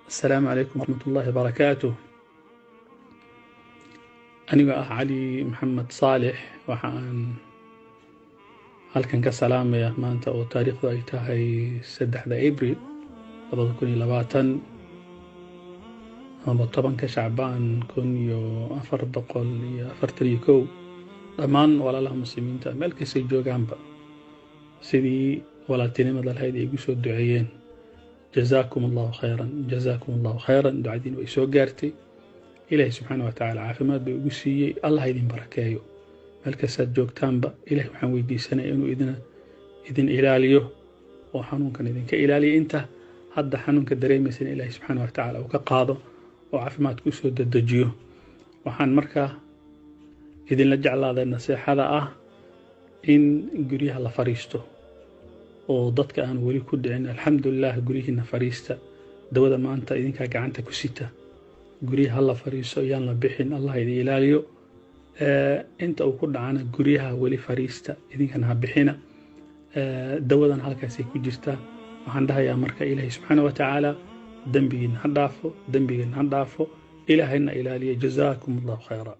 Asalaamu calaykum waraxmat ullahi wabarakaatuh. Anigoo ah Cali Maxamed Saalix, waxa aan halkan ka salaamaya maanta oo taariikhdu ay tahay 3da Abril 2020 ama 10ka Shacbaan 1441, dhammaan walaalaha Muslimiinta meel kastay joogaanba, sidii walaaltinimada lahayd ay igu soo duceeyeen. Jazaakum Allahu khayran, jazaakum Allahu khayran. Ducadiin way soo gaartay. Ilaahay subxaana wa tacaala caafimaad bay ugu siiyey. Allah idin barakeeyo meel kastaad joogtaanba. Ilahay waxaan weydiisanaya inuu idin ilaaliyo oo xanuunkan idinka ilaaliyo. Inta hadda xanuunka dareemaysana Ilahay subxaana wa tacaala uu ka qaado oo caafimaadka usoo dedejiyo. Waxaan markaa idinla jeclaaday naseexada ah in guryaha la fariisto oo dadka aan weli ku dhicin, alxamdulilah, guryihiina fariista. Dawada maanta idinkaa gacanta ku sita. Guryaha hala fariiso, yaan la bixin. Allah idin ilaaliyo. Inta uu ku dhacana guryaha weli fariista, idinkana ha bixina. Dawadan halkaasay ku jirtaa. Waxaan dhahayaa marka, Ilaahay subxaana wa tacaala dembigiina ha dhaafo, dembigiina ha dhaafo, Ilaahayna ilaaliyo. Jazaakum Allahu khayra.